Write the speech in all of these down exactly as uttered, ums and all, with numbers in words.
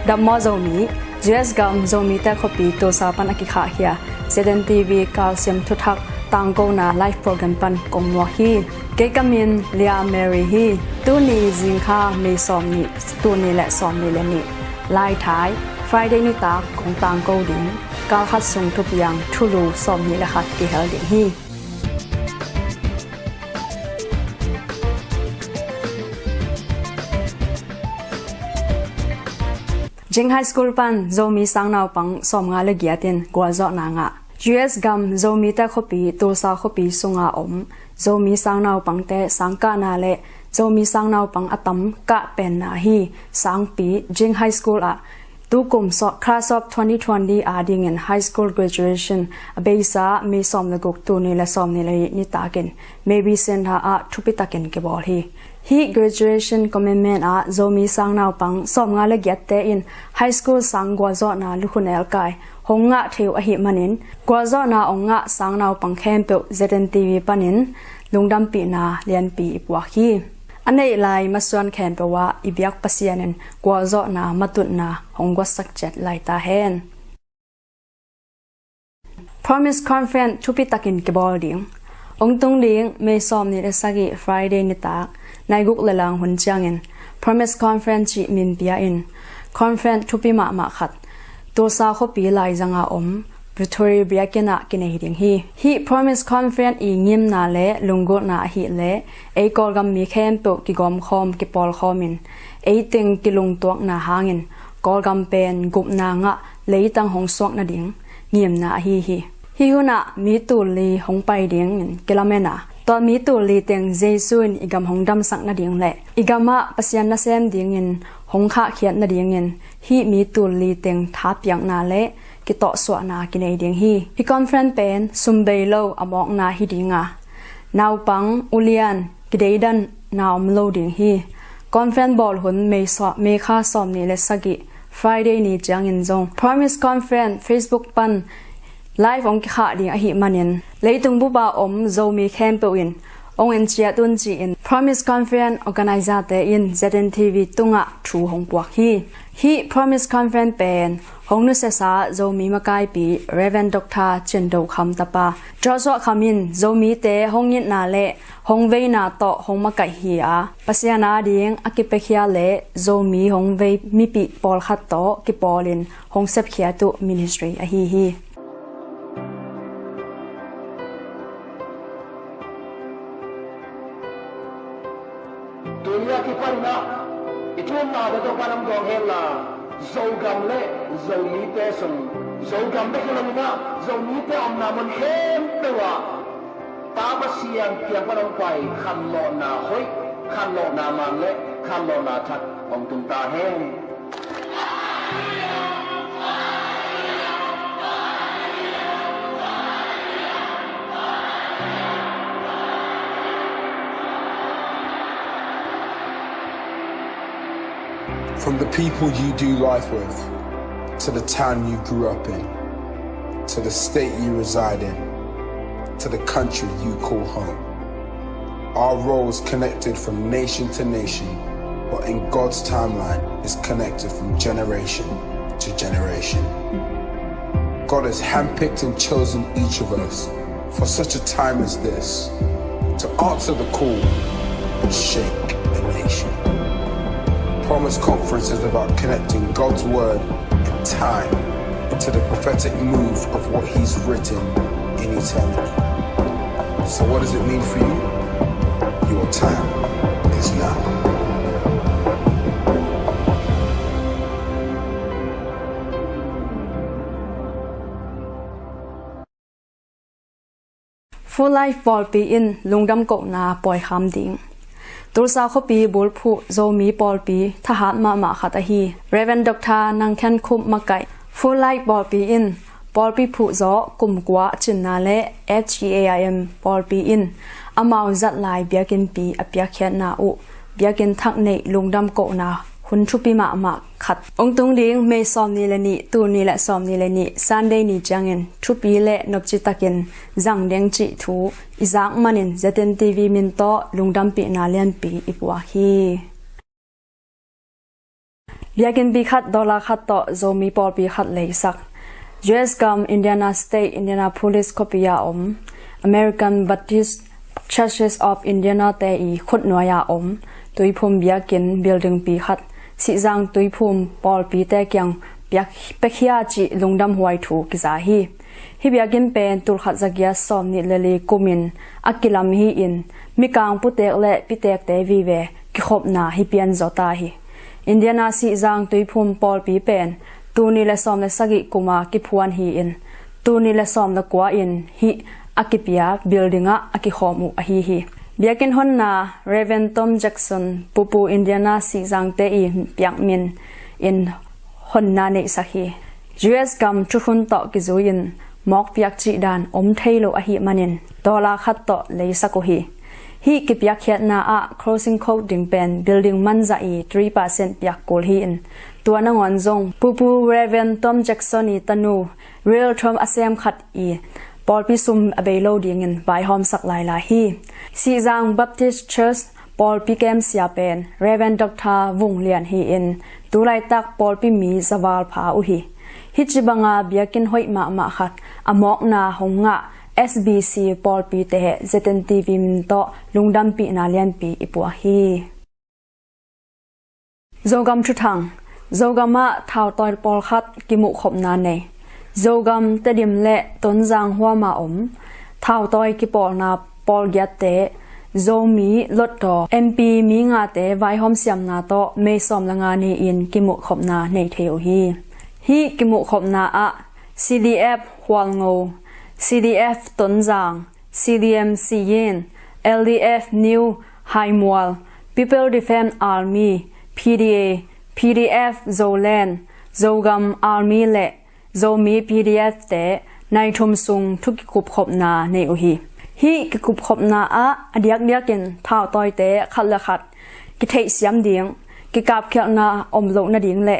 Dam maw Zomi, U S gam Zomite khuapi Tulsa pan a kikhahkhia Z N T V kalsiam thuthak tangkona live program pan kong muak hi. Kei ka min Lia Mary hi. Tuni zingkha May sawmnih, tul nih le sawmnih le nih, Laithai, Friday nitak kong tangko ding kalkhat sung thupiang thulu sawmnih le khat kihel ding hi. Jing High School pan Zomi sangnaupang sawmnga le giat in gualzawhna ngah. U S gam Zomite khuapi Tulsa khuapi sunga om Zomi sangnaupangte sangkahna le Zomi sangnaupang a tam kah penna hi. Sangpi Jing High School ah tukum so-, Class of twenty twenty adingin high school graduation a beisa May sawm le guk, tul nih le sawmnih le nih nitakin Mary Center ah thupitakin kibawl hi. Hih graduation commencement ah Zomi sangnaupang sawmnga le giatte in high school sang gualzawhna lukhu nelkai hong ngah thei uh ahih manin, gualzawhna hong ngah sangnaupang khempeuh Z N T V panin lungdampihna lianpi i puak hi. A neih lai masuan khempeuh ah i biak Pasian in gualzawhna matutna hong guatsak ciat lai ta hen. Promise Conference thupitakin kibawl ding. Hong tung ding May sawmnih le sagih Friday nitak nai guk le lang hun ciangin Promise Conference cih min pia in conference thupi mahmah khat Tulsa khuapi laizanga om Victory Biakinn ah kinei ding hi. Hih Promise Conference i ngimna le lunggulhna ahih leh ei Kawlgam mi khempeuh kigawmkhawm kipawlkhawm in ei teng kilungtuakna hangin Kawlgam pen gupna ngah leitang hong suak nading ngimna ahi hi. Hih hunah mi tul li hong pai dingin kilamen a, tua mi tul li teng Jesu in i gam hong damsak nading le i gamah Pasian nasem dingin hong khahkhiat nadingin hih mi tul li teng thapiakna le kitawhsuahna kinei ding hi. Hih conference pen sum bei lo a mawkna hi ding a, naupang, ulian, kideidanna om lo ding hi. Conference bawl hun May saw-, May kha sawmnih le sagih Friday ni ciangin zong Promise Conference Facebook pan live hong kikhah ding ahih manin leitung bupa om Zomi khempeuh in hong enciat un ci-in Promise Conference organizer-te in Z N T V tungah thu hong puak hi. Hih Promise Conference pen hong nusiasa Zomi makaipi Reverend Doctor Cin Do Kham tapa Joshua Kham in Zomite hong itna le hong veina tawh hong makaih hi a, Pasian ading a kipiakhia le Zomi hong vei mipih pawlkhat tawh kipawlin hong sepkhiat uh ministry ahi hi. Tuni a kipan in ah i thumna tawh pan hong dawng hen la, Zogam le Zomite sung, Zogam bek hi lo in ah Zomite omna mun khempeuh ah Pa Pasian kiang pan hong pai khanlawhna hoih, khanlawhna man le khanlawhna that hong tung ta hen. From the people you do life with, to the town you grew up in, to the state you reside in, to the country you call home. Our role is connected from nation to nation, but in God's timeline, it's connected from generation to generation. God has handpicked and chosen each of us for such a time as this to answer the call and shake a nation. Promise Conference is about connecting God's word and time into the prophetic move of what He's written in eternity. So, what does it mean for you? Your time is now. Full Life Pawlpi in lungdam kohna pawikham ding. Tulsa khuapi bulphuh Zomi pawlpi thahat mahmah khat ahi Reverend Doctor Nang Khen Khup makaih Full Life Pawlpi in pawlpi phuhzawh kum kua a cinna le F G A I M pawlpi in amau zat lai biakinnpi a piakkhiatna uh biakinn thak neih lungdam kohna hun thupi mahmah khat hong tung ding May sawmnih le nih, tul nih le sawmnih le nih, Sunday ni ciangin thupi le nopci takin zang ding cih thu i zak manin Z N T V min tawh lungdampihna lianpi i puak hi. Biakinnpi khat dollar khat tawh Zomi pawlpi khat leisak. U S gam Indiana State, Indianapolis khuapi ah om American Baptist Churches of Indiana te i khutnuai ah om tuiphum biakinn building pi khat Sihzang tuiphum pawlpite kiang piak, piakhia cih lungdamhuai thu kiza hi. Hih biakinn pen tulkhat zagiat sawmnih le li kumin a kilam hi-in mikang putek le pitekte vive kikhopna hi pianzaw ta hi. Indiana Sihzang tuiphum pawlpi pen tuni le sawm le sagih kuma kiphuan hi-in tuni le sawm le kua in hih a kipia building ah a kikhawm uh ahi hi. Biakinn honna Reverend Tom Jackson pupu Indiana Sihzangte i piakmin in honna neihsak hi. U S gam thukhun tawh kizui-in mawk piak cih dan om thei lo ahih manin dollar khat tawh leisak uh hi. Hih kipiakkhiatna ah closing coat ding pen building manzah i three percent piak kul hi-in tua nangawn zong pupu Reverend Tom Jackson i tanu Real Tom a sem khat i pawlpi sum a bei lo dingin vaihawmsak lailai hi. Sihzang Baptist Church pawlpi kemsia pen Reverend Doctor Vung Lian hi-in tulaitak pawlpi mi zaval pha uh hi. Hih ci banga biakinn hoih mahmah khat a mawkna hong ngah S B C pawlpite Z N T V min tawh lungdampihna lianpi i puak hi. Zogam thuthang. Zogam ah thautawi pawlkhat kimuhkhopna nei. Zogam, Tedim le Tonzang huama om thautawi kipawlna pawlgiatte Zomi Lotdaw M P mi ngate vaihawm siamna tawh May sawm le nga ni-in kimuhkhopna nei thei uh hi. Hih kimuhkhopna ah C D F Hualngo, C D F Tonzang, C D M Siyin, L D F New Haimual, People Defense Army, P D A, P D F Zoland, Zogam Army le Zomi P D F te nai thum sung thu kikupkhopna nei uh hi. Hih kikupkhopna ah a diakdiakin thautawite khat le khat kitheihsiam ding, kikapkhialhna om loh nading le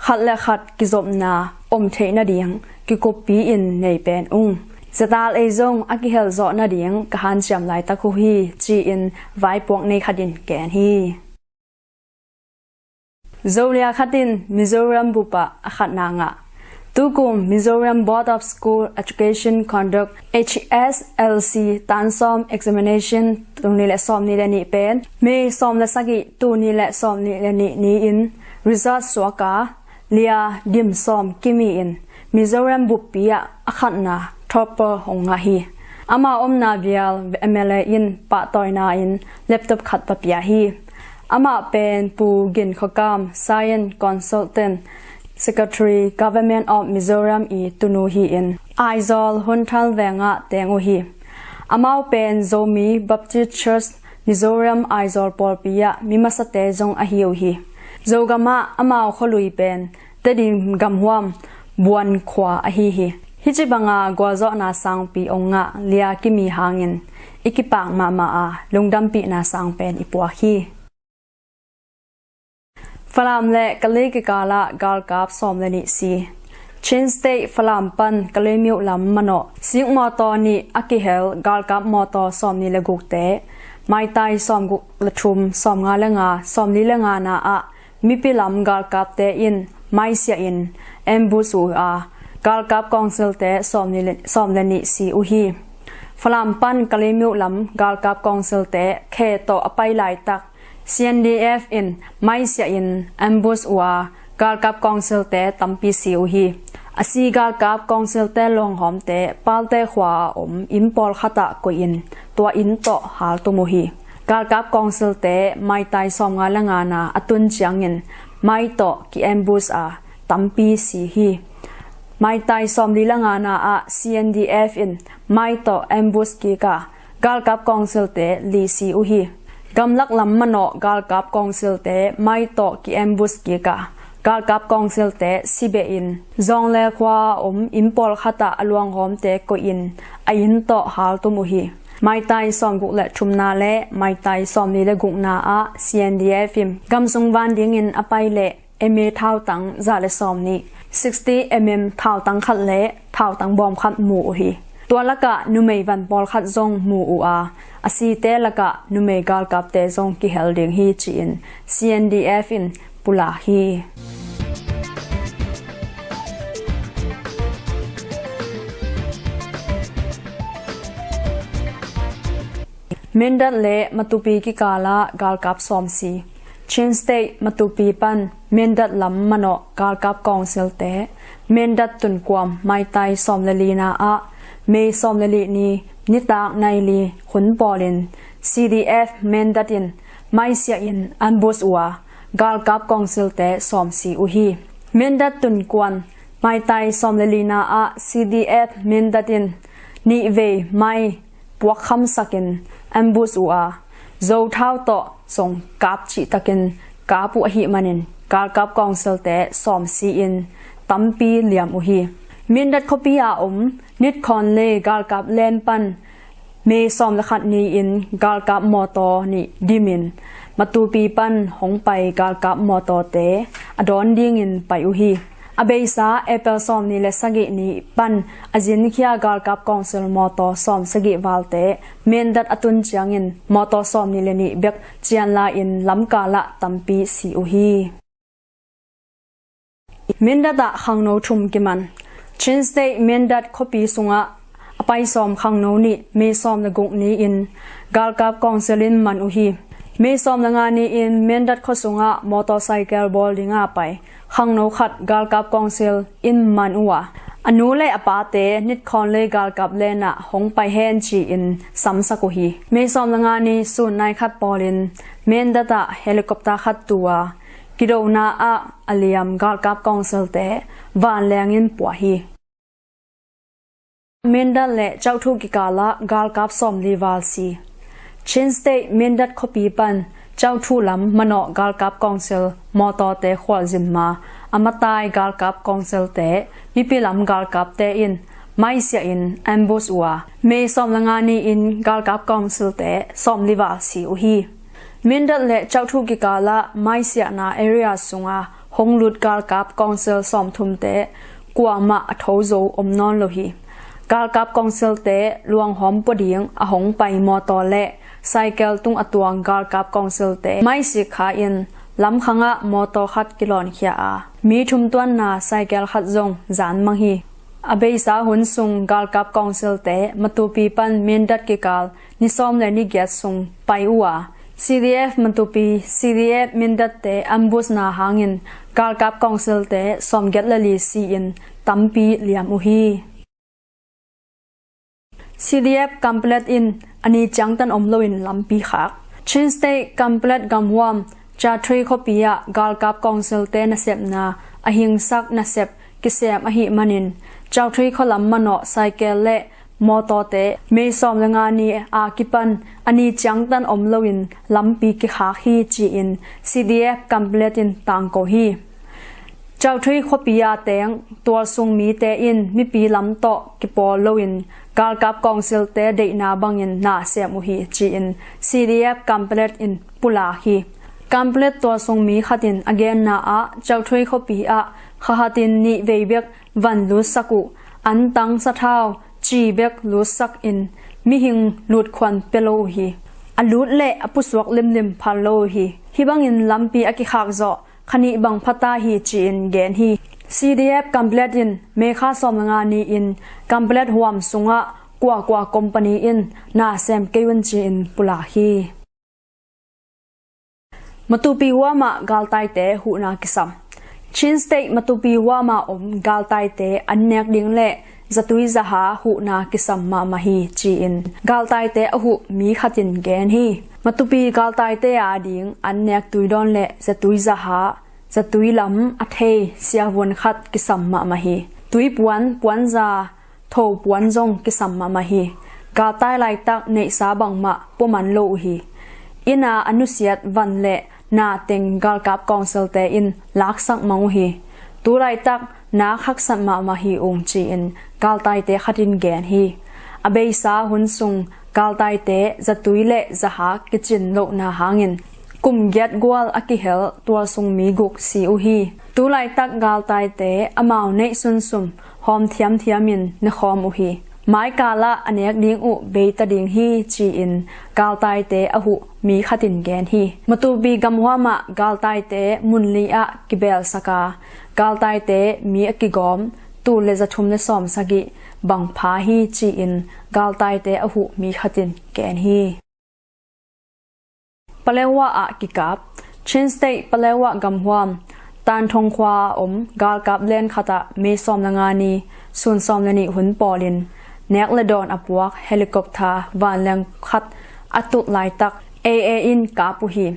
khat le khat kizopna om theih nading kikuppi-in nei pen ung. Zatal ei zong a kihelzawh nading ka hanciam laitak uh hi, ci-in vaipuak nei khatin gen hi. Zolia khatin Mizoram bup ah a khatna ngah. Tukum Mizoram Board of School Education Conduct, H S L C, tan sawm examination tul nih le sawm nih le nih pen May sawm le sagih tul nih le sawm nih le nih ni-in result suak a, Lia Dim Sawm Kimi in Mizoram buppi ah a khatna topper hong ngah hi. Ama omna vial M L A in pahtawina in laptop khat va pia hi. Amah pen Pu Gin Khawkam, Science Consultant, Secretary, Government of Mizoram i tunu hi-in Aizawl Hunthal vengah teng uh hi. Amau pen Zomi Baptist Church Mizoram Aizawl pawlpi ah mi masate zong ahi uh hi. Zogam ah amau khualui pen Tedim gamhuam Buan khua ahi hi. Hih ci banga gualzawhna sangpi ong ngah Lia Kimi hangin i kipak mahmah a, lungdampihna sang pen i puak hi. Falam le Kalay kikal ah galkap sawm le nih si. Chin State Falam pan Kalay Myo lam manawh sik mawtaw nih a kihel galkap mawtaw sawm nih le gukte, maitai sawm guk le thum, sawm nga le nga, sawm li le nga na ah mipi lam galkapte in maisiah in ambush uh a, galkap kawngsilte sawm le, sawm le nih si uh hi. Falam pan Kalay Myo lam galkap kawngsilte khe tawh a pai laitak C N D F in maisiah in ambush uh a, galkap kawngsilte tampi si uh hi. A si galkap kawngsilte luanghawmte Palte khua a om inn pawlkhat ah koih in tua inn tawh haltum uh hi. Galkap kawngsilte maitai sawm nga le nga na a tun ciangin mai tawh ki ambush a, tampi si hi. Maitai sawm li le nga na ah C N D F in mai tawh ambush kik a, galkap kawngsilte li si uh hi. Gamlak lam manawh galkap kawngsilte mai tawh ki ambush kik a, galkap kawngsilte si beh in Zawngle khua a om inn pawlkhat ah a luanghawmte koih in a inn tawh haltum uh hi. Maitai sawm guk le thumna le maitai sawm li le gukna ah C N D F in gamsung van dingin a pai leh M A thautang za le sawm nih, sixty M M thautang khat le thautang bawm khat mu uh hi. Tua lakah numei van pawlkhat zong mu uh a, a site lakah numei galkapte zong kihel ding hi ci-in C N D F in pulak hi. Mindat le Matupi kikalah galkap sawmsi. Chin State Matupi pan Mindat lam manawh galkap kawngsilte Mindat tunkuam maitai sawm le lina ah May sawm le li ni nitak nai li hun pawlin C D F Mindat in maisiah in ambush uh a galkap kawngsilte sawmsi uh hi. Mindat tunkuam maitai sawm le lina ah C D F Mindat in nihvei mai puakkhamsakin ambush uh a, zothau tawh zong kap cihtakin kap uh ahih manin galkap kawngsilte sawmsi in tampi liam uh hi. Mindat khuapi a om Nitkhawnlei galkap len pan May sawm le khat ni-in galkap mawtaw nih dimin Matupi pan hong pai galkap mawtawte a dawn dingin pai uh hi. A beisa April sawmnih le sagih ni pan a zinkhia galkap kawngsil mawtaw sawmsagih valte Mindat a tun ciangin mawtaw sawmnih le nih bek cianla in lamkalah tampi si uh hi. Mindat ah khangno thum kiman. Chin State Mindat khuapi sungah a pai sawm khangno nih May sawm le guk ni-in galkap kawngsil in man uh hi. May sawm le nga ni-in Mindat khua sungah mawtawsaikel bawl dinga pai khangno khat galkap kawngsil in man uh a, a nu le a pate Nitkhawnlei galkap lenah hong pai hen ci-in samsak uh hi. May sawm le nga ni sun nai khat pawlin Mindat ah helicopter khat tu a kidona ah a liam galkap kawngsilte vanleng in puah hi. Mindat le Kyaukthuk kikalah galkap sawmli val si. Chin State Mindat khuapi pan Kyaukthuk lam manawh galkap kawngsil mawtawte khualzin ma a matai galkap kawngsilte mipi lam galkapte in maisiah in ambush uh a, May sawm le nga ni-in galkap kawngsilte sawmli val si uh hi. Mindat le Kyaukthuk kikalah maisiahna area sunga hong lut galkap kawngsil sawmthumte kuamah a tho zo om nawn lo hi. Galkap kawngsilte luanghawm pua ding a hong pai mawtaw le saikel tung a tuang galkap kawngsilte maisik kha in lamkhangah mawtaw khat kilawnkhia a, mi thum tuanna saikel khat zong zan mang hi. A beisa hun sung galkap kawngsilte Matupi pan Mindat kikal ni sawm le ni giat sung pai uh a, C D F Matupi, C D F Mindatte ambushna hangin galkap kawngsilte sawmgiat le li si-in tampi liam uh hi. C D F Kanpetlet in a ni ciangtan om loin lampi khak. Chin State Kanpetlet gamhuam Kyaukthuk khuapi ah galkap kawngsilte nasepna a hingsak nasep kisem ahih manin Kyaukthuk khua lam manawh saikel le mawtawte May sawm le nga ni a kipan a ni ciangtan om loin lampi kikhak hi ci-in C D F Kanpetlet in tangko hi. Kyaukthuk khuapi a teng tualsung mite in mipi lam tawh kipawl loin galkap kawngsilte deihna bangin na sem uh hi ci-in C D F Kanpetlet in pulak hi. Kanpetlet tualsung mi khat in a genna ah Kyaukthuk khuapi ah kha khat in nih vei bek van lutsak uh, antang sathau ci bek lutsak in mihing lutkhuan pia lo uh hi. A lut le a pusuak limlim phal lo uh hi. Hih bangin lampi a kikhak zawh kha nih bang phata hi ci-in gen hi. C D F Kanpetlet in May kha sawm le nga ni-in Kanpetlet huam sungah kuakua company in na sem kei un ci-in pulak hi. Matupi huamah galtaite huhna kisam. Chin State Matupi huamah om galtaite an nek ding le zatui zaha huhna kisam mahmah hi ci-in galtaite a huh mi khat in gen hi. Matupi galtaite a ding an nek tuidawn le zatui zaha, zatui lam a thei siavun khat kisam mahmah hi. Tuipuan, puanza, tho puan zong kisam mahmah hi. Galtai laitak neihsa bangmah pua man lo uh hi. Inn a a nusiat van le na teng galkap kawngsilte in laksak mang uh hi. Tu laitak nak haksat mahmah hi ung ci-in galtaite khat in gen hi. A beisa hun sung galtaite zatui le zaha kicin lohna hangin kum giat gual a kihel tualsung mi guk si uh hi. Tu laitak galtaite amau neih sunsum hawm thiamthiam in nekhawm uh hi. Maikalah a nek ding uh beita ding hi ci-in galtaite a huh mi khat in gen hi. Matupi gamhuam ah galtaite mun li ah kibelsak a, galtaite mi a kigawm tul le za thum le sawm sagih bang pha hi ci-in galtaite a huh mi khat in gen hi. Palewa ah kikap. Chin State Palewa gamhuam Tanthong khua a om galkap len khat ah May sawm le nga ni, sun sawm le nih hun pawlin nek le dawn a puak helicopter vanleng khat a tut laitak A A in kap uh hi.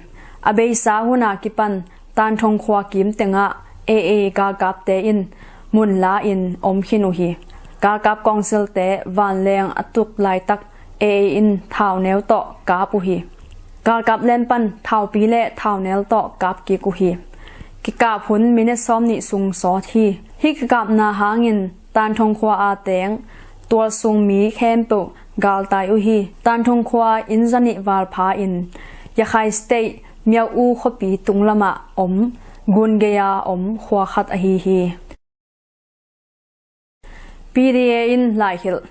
A beisa hun a kipan Tanthong khua kim tengah A A galkapte in mun la in om khin uh hi. Galkap kawngsilte vanleng a tuk laitak A A in thauneu tawh kap uh hi. Galkap len pan thaupi le thauneu tawh kap kik uh hi. Kikap hun minit sawm nih sung sawt hi. Hih kikapna hangin Tanthong khua a teng tualsung mi khempeuh galtai uh hi. Tanthong khua inn zanih val pha in Yakhai State Myauk-u khuapi tunglamah om gun gei a om khua khat ahi hi. P D A in laihilh.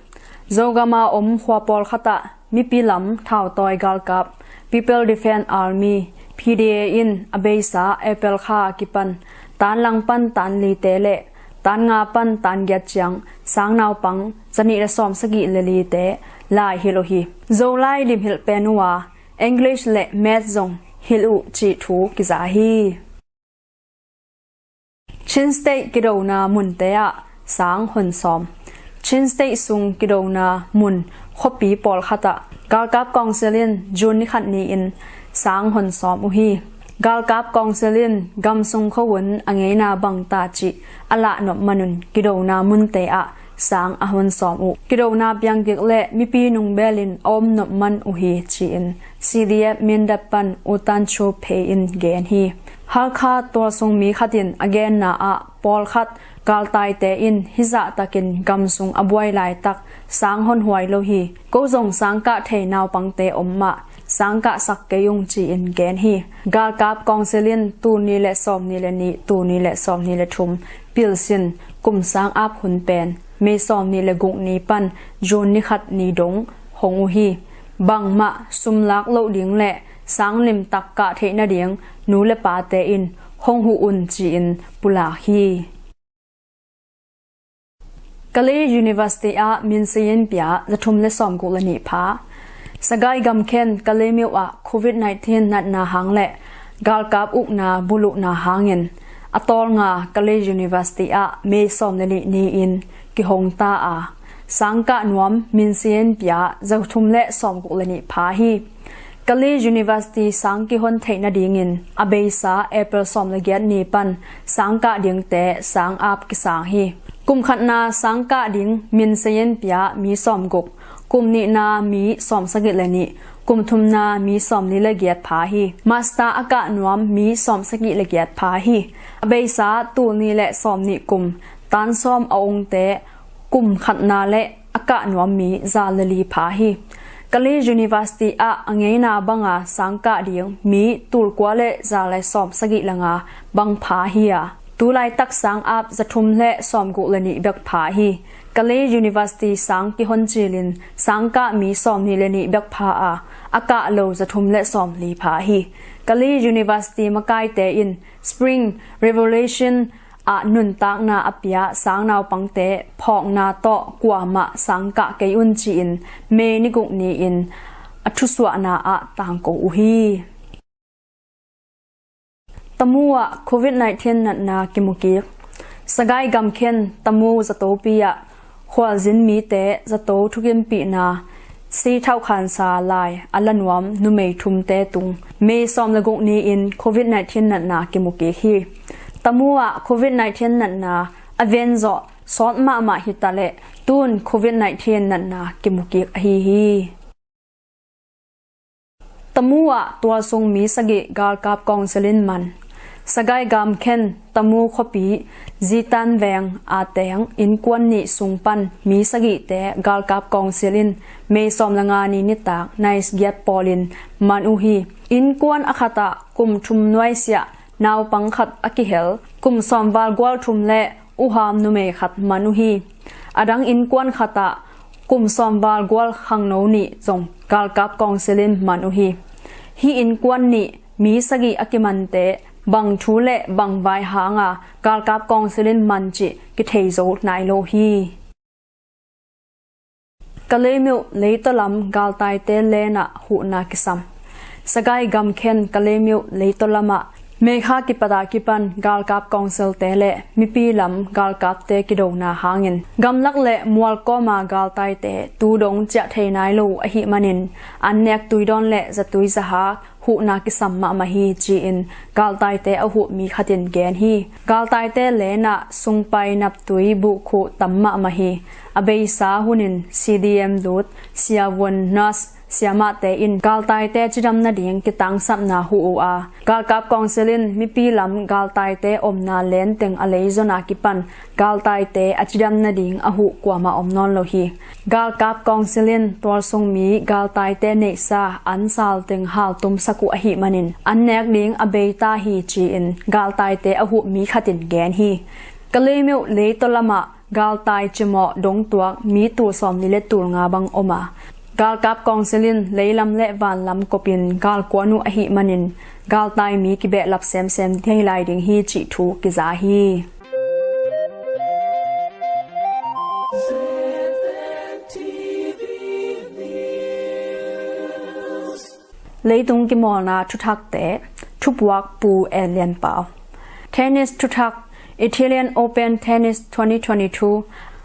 Zogam a om khua pawlkhat ah mipi lam thautawi galkap People Defense Army, P D A in a beisa April kha a kipan tan lang pan tan lite le tan nga pan tan giat ciang sang naupang zanih le sawm sagih le lite laihilh uh hi. Zolai limhilh pen uh a English le Math zong hilh uh cih thu kiza hi. Chin State kidona munte ah sang hon sawm. Chin State sung kidona mun khuapi pawlkhat ah galkap kawngsil in June ni khat ni-in sang hon sawm uh hi. Galkap kawngsil in gam sung khuavun a ngeina bangta cih a lahnop manun kidona munte ah sang a hon sawm uh. Kidona piangkik le mipi nungbelin a om nop man uh hi ci-in C D F Mindat pan U Tan Chu Phei in gen hi. Halkha tualsung mi khat in a genna ah pawlkhat galtaite in hizahtakin gam sung a buai laitak sang honhuai lo hi. Ko zong sangkah thei naupangte om mah sangkahsak kei ung ci-in gen hi. Galkap kawngsil in tul ni le sawm ni le nih, tul ni le sawm ni le thum pilsin kum sang ap hun pen May sawm ni le guk ni pan June ni khat ni dong hong uh hi. Bangmah sum lak loh ding le sang limtak kah theih nading nu le pate in hong huh un ci-in pulak hi. Kalay University ah minsiyin pia zathum le sawmguk le nih pha. Sagaing gamkhen Kalay myo ah Covid nineteen natna hang le galkap ukna buluhna hangin a tawlnga Kalay University ah May sawm le nih ni-in kihong ta a, sangkah nuam minsiyin pia zathum le sawmguk le nih pha hi. Kalay University sang kihon theih nadingin a beisa April sawm le giat ni pan sangkah dingte sang ap kisang hi. Kum khatna sangkah ding minsiyin pia mi sawmguk, kum nihna mi sawmsagih le nih, kum thumna mi sawmli le giat pha hi. Master a kah nuam mi sawmsagih le giat pha hi. A beisa tul ni le sawmnih kum tan sawm a ongte kum khatna le a kah nuam mi za le li pha hi. Kalay University ah a ngeina banga sangkah ding mi tul kua le za le sawmsagih le nga bang pha hi a, tulaitak sang ap zathum le sawmguk le nih bek pha hi. Kalay University sang kihon cilin sangkah mi sawmnih le nih bek pha a, a kah lo zathum le sawmli pha hi. Kalay University makaite in Spring Revolution ah nuntakna a pia sang naupangte phawkna tawh kuamah sangkah kei un ci-in May ni guk ni-in a thusuahna ah tangko uh hi. Tamu ah Covid nineteen natna kimukik. Sagaing gamkhen Tamu zatopi ah khualzin mite zato thukimpihna si thauhkhansa lai a la nuam numei thumte tung May sawm le guk ni-in Covid nineteen natna kimukik hi. Tamu ah Covid nineteen natna a ven zawh sawt mahmah hi ta leh tun Covid nineteen natna kimukik ahi hi. Tamu ah tualsung mi sagih galkap kawngsil in man. Sagaing gamkhen Tamu khuapi Zitan veng a teng innkuan nih sung pan mi sagihte galkap kawngsil in May sawm le nga ni nitak nais giat pawlin man uh hi. Innkuan a khatah kum thum nuaisiah naupang khat a kihel, kum sawmval gual thum le uham numei khat man uh hi. A dang innkuan khatah Kum sawm val gual khangno nih zong galkap kawngsil in man uh hi. Hih innkuan nih mi sagih a kimante bang thu le bang vai hanga galkap kawngsil in man cih kithei zo nai lo hi. Kalaymyo leitaw lam galtaite lenah huhna kisam. Sagaing gamkhen Kalaymyo leitaw lamah May kha kipata kipan galkap kawngsilte le mipi lam galkapte kidona hangin gamlak le mualkawma galtaite tu dong ciah thei nai lo uh ahih manin an nek tuidawn le zatui zahak huhna kisam mahmah hi ci-in galtaite a huh mi khatin gen hi. Galtaite lenah sungpai naptui buhkhuh tam mahmah hi. A beisa hunin C D M lut, siavuan, nurse, siamahte in galtaite cidam nading kitangsapna huh uh a, galkap kawngsil in mipi lam galtaite omna lenteng a leizona kipan galtaite a cidam nading a huh kuamah om nawn lo hi. Galkap kawngsil in tualsung mi galtaite neihsa an sal teng haltumsak uh ahih manin an nek ding a beita hi ci-in galtaite a huh mi khatin gen hi. Kalaymyo leitaw lamah galtai cimawh dongtuak mi tul sawmli le tul nga bang om a, galkap kawngsil in leilam le vanlam kopin galkuan uh ahih manin galtai mi kibehlap semsem thei lai ding hi cih thu kiza hi. Leitung kimawlna thuthakte, thupuak Pu Elian Pau. Tennis thuthak, Italian Open Tennis twenty twenty-two,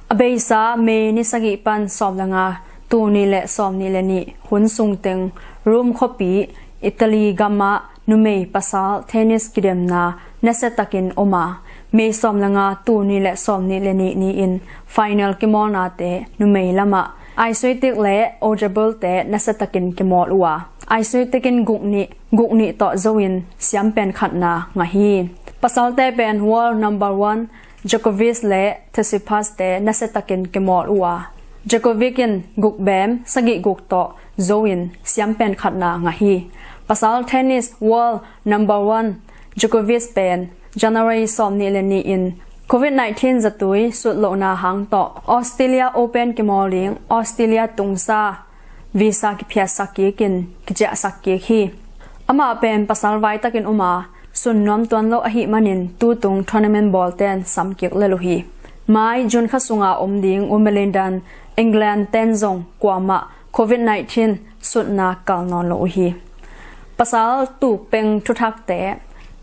a beisa May ni sagih pan sawm le nga, tul nih le sawmnih le nih hun sungteng Rome khuapi, Italy gamah numei pasal tennis kidemna nasiatakin om a, May sawm le nga, tul nih le sawmnih le nih ni-in final kimawlnate numei lamah Swiatek le Ojarzhbul te nasiatakin kimawl uh a, Swiatek in guk nih, guk nih tawh zo in siam pen khatna ngah hi. Pasalte pen world number one Djokovic le Tsitsipas te nasiatakin kimawl uh a, Djokovic in guk bem, sagih guk tawh zo in siam pen khatna ngah hi. Pasal tennis world number one Djokovic pen January sawmnih le nih in covid nineteen zatui sut lohna hang tawh Australia Open kimawl ding Australia tungsa visa kiphiatsak kik in kiciahsak kik hi. Amah pen pasal vaitakin om a, sun nuam tuan lo ahih manin tutung tournament bawlten sam kik lel uh hi. Mai June kha sunga om ding Wimbledon, England ten zong kuamah covid nineteen sutna kal nawn lo uh hi. Pasal tuk peng thuthakte,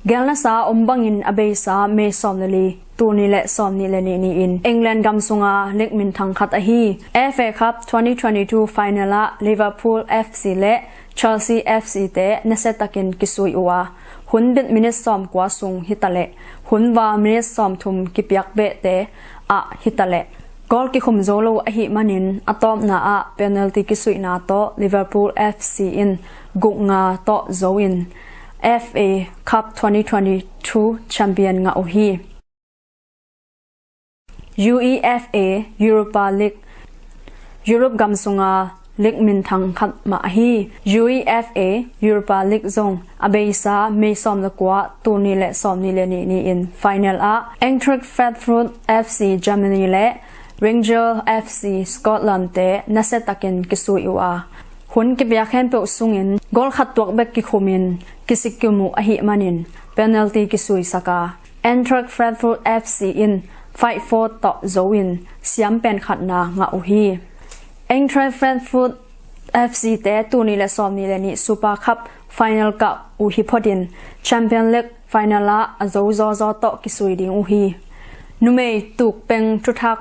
gelnasa om bangin a beisa May sawm le li, tul nih le sawmnih le nih ni-in England gam sunga lig minthang khat ahi F A Cup twenty twenty-two final ah Liverpool F C le Chelsea F C te nasiatakin kisui uh a, hun bit minit sawmkua sung hitaleh hun val minit sawmthum kipiak behte ah hitaleh goal kikhum zo lo ahih manin a tawpna ah penalty kisuihna tawh Liverpool F C in guk nga tawh zo in F A Cup twenty twenty-two champion ngah uh hi. U E F A Europa League, Europe gam sunga lig minthang khat mah ahi U E F A Europa League zong a beisa May sawm le kua, tul nih le sawmnih le nih ni-in final ah Eintracht Frankfurt F C Germany le Rangers F C Scotland te nasiatakin kisui uh a, hun kipiak khempeuh sungin goal khat tuak bek kikhumin kisikim uh ahih manin penalty kisuisak a, Eintracht Frankfurt F C in five four tawh zo in siam pen khatna ngah uh hi. Eintracht Frankfurt F C te tul nih le sawmnih le nih Super Cup final kah uh hi photin Champion League final ah a zo zawzaw tawh kisui ding uh hi. Numei tuk peng thuthak,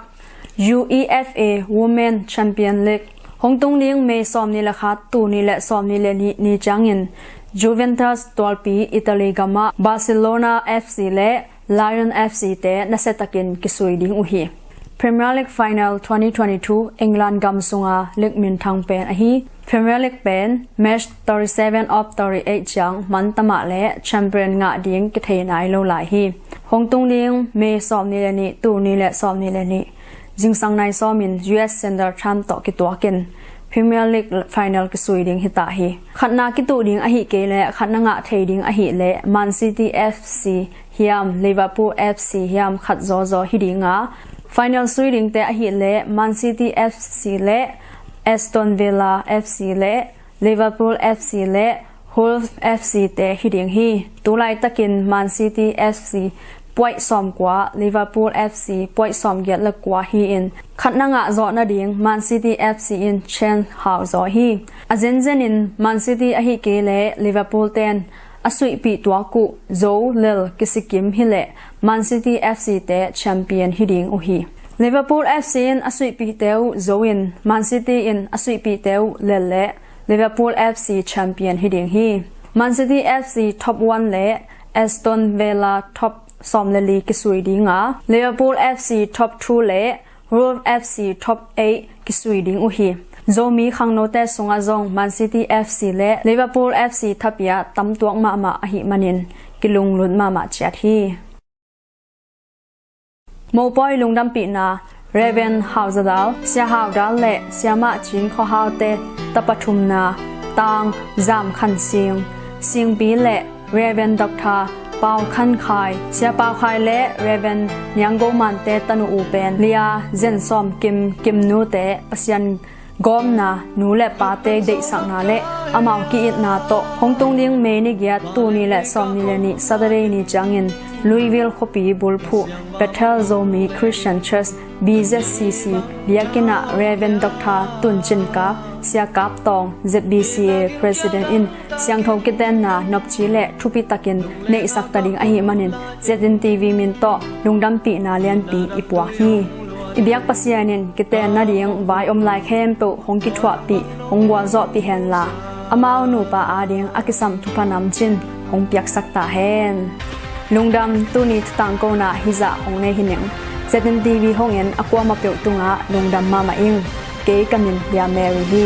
U E F A Women Champion League hong tung ding May sawmnih le khat, tul nih le sawmnih le nih ni ciangin Juventus tualpi Italy gamah Barcelona F C le Lyon F C te nasiatakin kisui ding uh hi. Premier League final twenty twenty-two England gam sunga lig minthang pen ahi. Premier League pen match thirty-seven of thirty-eight ciang man tamah le champion ngah ding kithei nai lo lai hi. Hong tung ding May sawmnih le nih, tul nih le sawmnih le nih zingsang nai sawmin U S Central Time tawh kituakin Premier League final kisui ding hita hi. Khatna kituh ding ahi kei le khatna ngah thei ding ahi le Man City F C hiam, Liverpool F C hiam khat zawzaw hi dinga, Final sui dingte ahih leh Man City F C le Aston Villa F C le Liverpool F C le Hull F C te hi ding hi. Tulaitakin Man City F C puaih sawmkua, Liverpool F C puaih sawmgiat le kua hi-in khatna ngah zawh nading Man City F C in chance hau zaw hi. A zenzenin Man City ahih kei leh Liverpool ten a suihpih tuak uh zo lel kisikim hileh Man City F C te champion hi ding uh hi. Liverpool F C in a suihpihte uh zo in Man City in a suihpihte uh lel leh Liverpool F C champion hi ding hi. Man City F C top one le Aston Villa top sawm le li kisui dinga, Liverpool F C top two le Wolves F C top eight kisui ding uh hi. Zomi khangnote sungah zong Man City F C le Liverpool F C thapia tamtuak mahmah ahih manin kilunglut mahmah ciat hi. Mopawi lungdampihna, Rev. Hau Za Dal, Sia Hau Dal le Siamah Cin Khua Haute, tapa thumna, Tang Zam Khan Sing, Singpi le Rev. Doctor Pau Khan Khai, Sia Pau Khai le Rev. Niang Go Mante tanu u pen Lia Zen Sawm Kim, Kim Nu te Pasian gawmna nu le pate deihsakna le amau ki-itna tawh hong tung ding May ni giat, tul nih le sawmnih le nih Saturday ni ciangin Louisville khuapi bulphuh Bethel Zomi Christian Church, B Z C C, biakinn ah Rev. Doctor Tun Cin Kap, Sia Kap Tawng, Z B C A President in siangtho kitenna nopci le thupitakin neihsak ta ding ahih manin Z N T V min tawh lungdampihna lianpi i puak hi. I biak Pasian in kiten nading vai om lai khempeuh hong kithuahpih, hong gualzawhpih henla, amau nupa ading a kisam thupha namcin hong piaksak ta hen. Lungdam. Tuni thutangkona hizah hong nei hi ning. Z N T V hong en a kuamah peuh tungah lungdam mahmah ing. Kei ka min Lia Mary hi.